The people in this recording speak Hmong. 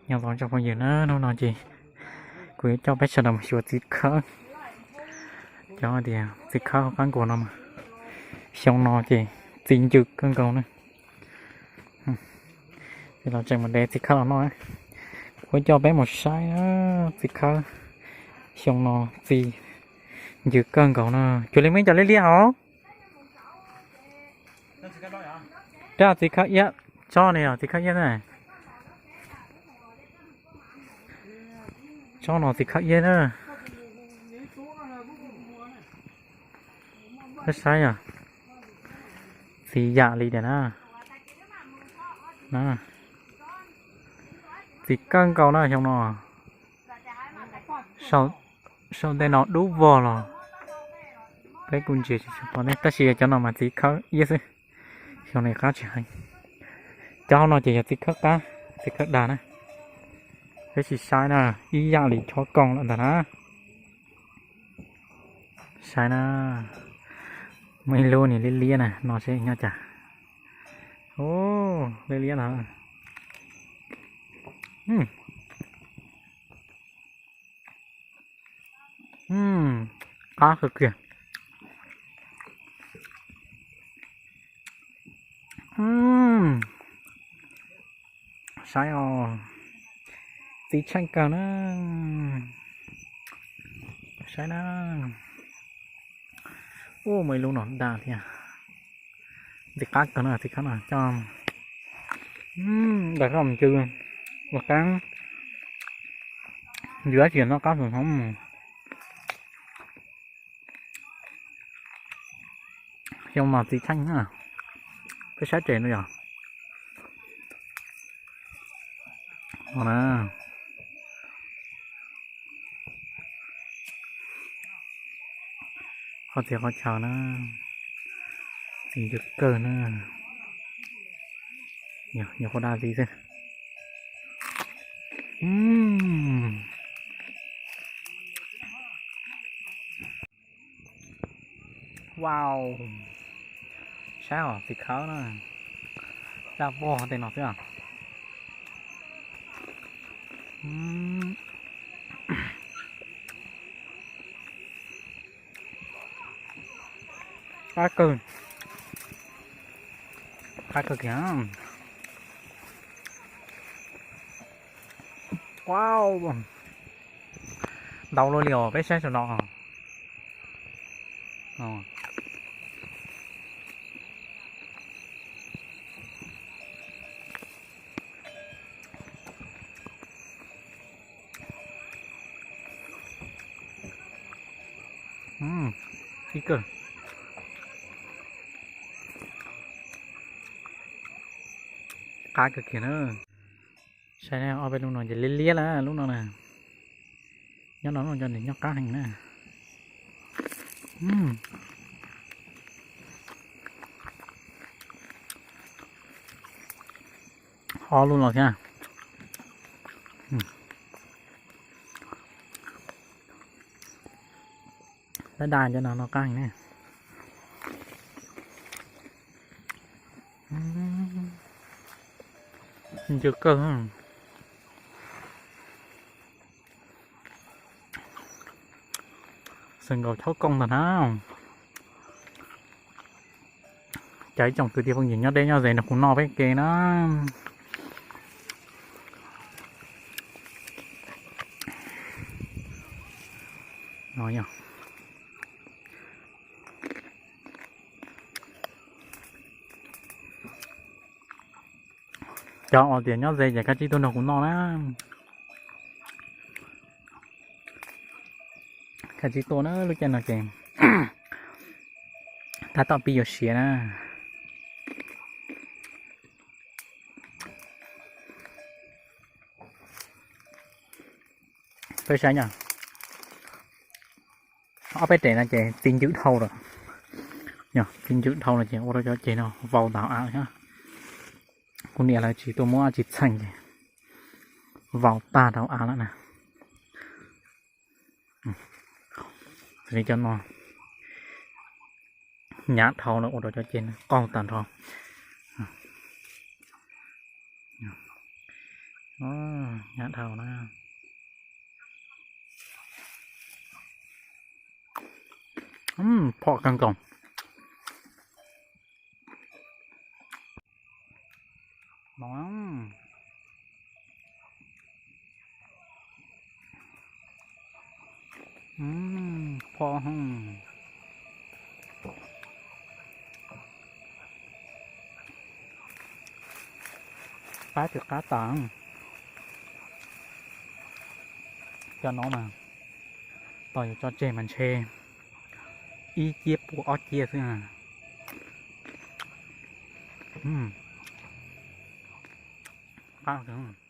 Nyob zoo tsoom phooj ywg na, hnub no ces kuv yuav coj peb sawv daws mus xyuas txiv khawb. Cov tias txiv khawb hauv qab nkuas no mas xyoo no ces txi ncw kawg nkaus na. Los tseem mus de txiv khawb los noj. Kuv coj peb mus saib na, txiv khawb xyoo no txi ncw kawg nkaus na. Cuag li muaj ib co liab liab hos. Rab txiv khawb iab, tsob no yog txiv khawb iab na. Tsob no txiv khawb iab na. Saib yog txiv yam li tiag na. Txiv kawg nkaus na xyoo no. Sau ntej no dub vog los peb kuj ntsia tsis tshua pom ne, tab sis cov no mas txiv khawb iab xwb. Xyoo no qab tsis heev. Cov hauv no ces yog txiv khawb qab, txiv khawb dag na. Peb sim saib na, ib yam li chob kooj lawm ntag na. Saib na, muaj ib lub niag liab liab na, no seb nyob cas. Liab liab no. Qab kawg kiag. Saib os, txiv tsheej kawg na. Saib na. Ua muaj ib lub no dag thiab. Ntxim qab kawg no, txiv khawb no coj daim khawb mus cw ua qaab, ntxim dab tsi noj qab tus hov. Xyoo mas txiv tsheej na, peb saib tes no yog no na. Qhov txiv qhov chaw na, txiv ncw kawg na. Yog qhov dag txiv xwb. Wow, saib os, txiv khawb na, daj vog tej no xwb. Qab kawg, qab kawg kiag. Wow, ntau luaj li os, peb saib saum no. Ib kawg, qab kawg kiag na. Saib ob peb lub no ces liab liab lawm, lub no na. Nyob no lub no nyob qab heev na. Ob lub no thiab. Dab daj cov no noj qab heev na. Ncw kawg. Xwm nkaus chob kooj ntag na. Cas ib tsoom kwv tij phooj ywg nyob deb nyob ze nrog kuv noj peb ke na. Cov uas tias nyob ze ces kav tsij tuaj nrog kuv noj na. Kav tsij tuaj na, lub caij no ces tab tom pib yuav siav na. Peb saib, ob peb rem no ces txi ncw dhau lawm. Txi ncw dhau lawm ces ua rau cov ceg no vau ntau av thiab. Kuv niam lawv tsis tuaj muab dab tsi txheem ces vau tag rau av lawm na. Li cov no hnyav dhau lawm ua rau cov ceg qaug tag nrho. Nyob dhau na. Phom kawg nkaus. Phom, qab tsis qab tas. Cov no mas tos yuav tso tseg mas ntshe ib ciab puv ob ciab xwb. Qab kawg.